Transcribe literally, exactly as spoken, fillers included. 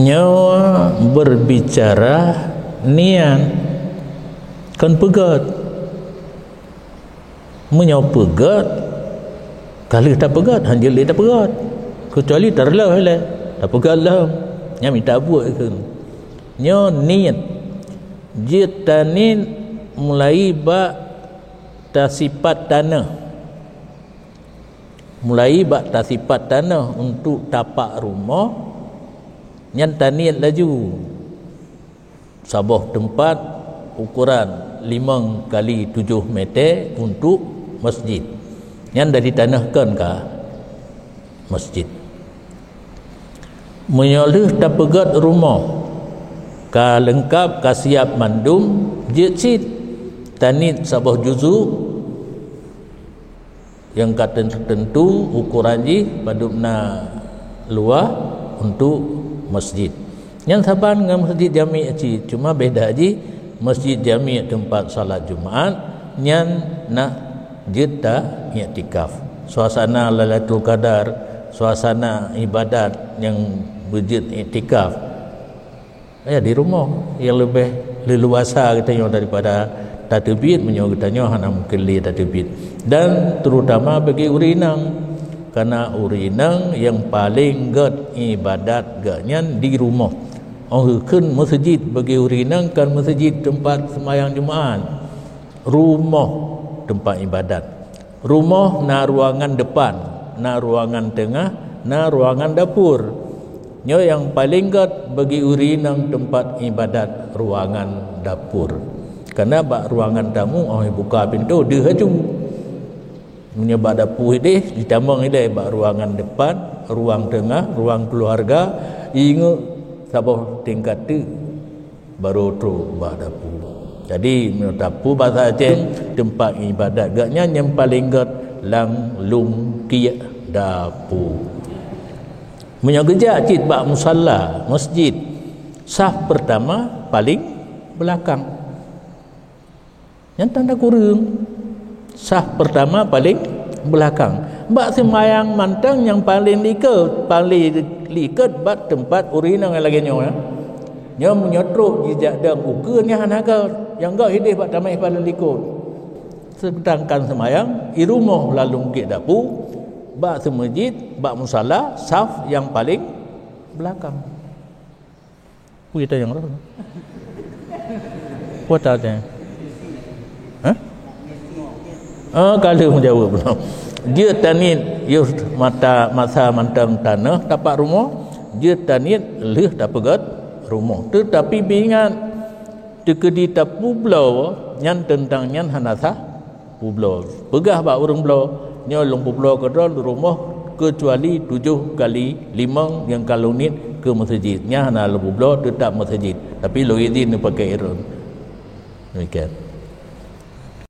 Nyoe berbicara niat, kon peugét. Meunyoe peugét, ka lheueh tapeugét, hana jeuet lé tapeugét. Keucuali tareuloh ilée, tapeugét lom. Nyan mita buet kheun. Nyoe niet. Jeuet taniet mulai bak tasipat tanoh. Mulai bak tasipat tanoh untuk tapak rumoh, nyan taniet laju. Saboh teumpat ukuran limong kali tujoh meter untuk masjid. Nyan dari tanoh kon ka masjid. Meunyoe lheueh tapeugét rumoh, ka leungkab, ka siap mandum, jeuet cit taniet saboh juzuk nyang ka ten-, tentu ukuran jih padub na luwah untuk masjid. Nyan saban ngon masjid jami cit, cuma beda jih masjid jami teumpat salat Jumaat, nyan na jeuet ta-iktikaf. Suasana Lailatul Qadar, suasana ibadat nyang beujeuet iktikaf, ya, di rumoh nyang leubeh leuluasa geutanyoe daripada tateubiet meunyoe geutanyoe hana mungken lé tateubiet. Dan terutama bagi ureueng inong, karena ureueng inong nyang paleng gét ibadat geuhnyan di rumoh. Óh geukheun meuseujid bagi ureueng inong kon meuseujid teumpat seumayang Jumaat. Rumoh teumpat ibadat. Rumoh na ruangan depan, na ruangan teungoh, na ruangan dapur. Nyoe nyang paleng gét bagi ureueng inong teumpat ibadat ruangan dapur. Karena bak ruangan tamu óh buka pintoe deuh laju. Meunyoe bak dapur ideh, jitamong ideh bak ruangan depan, ruang teungoh, ruang keuluwarga, ingeut saboh tingkat teuk. Barô trok bak dapur. Jadi, meunyoe dapur basa Aceh, teumpat ibadat geuhnyan nyang paleng gét lam lungkiek dapur. Meunyoe geujak cit bak musala, masjid, saf peurtama paleng beulakang. Nyan tanda kureueng. Saf peurtama paleng beulakang. Bak seumayang mantong nyang paleng likot, paleng likot bak teumpat ureueng inong lagée nyoe, ya. Nyoe meunyoe trok jijak dong ukeue nyan hana gét, nyang gét ideh bak tamah paleng likot. Seudangkan seumayang i rumoh lam lungkiek dapur, bak seumeujid, bak musala, saf nyang paleng beulakang. Peue tanyong tu? Peue tanyong? Hah? Ah, ka lheueh meujaweueb. Jeuet taniet yoh mata masa mantong tanoh tapak rumoh, jeuet taniet lheueh tapeugét rumoh. Teutapi beuingat, teukeudi tapubloe nyan teuntang nyan hana sah publoe. Peugah bak ureueng bloe, "Nyoe lôn publoe keudroe rumoh keucuali tujoh kali limong nyang ka lôn niet keu meuseujid." Nyan hana lôn publoe, teutap meuseujid, tapi lôn idhin neupakè droen. Demikian.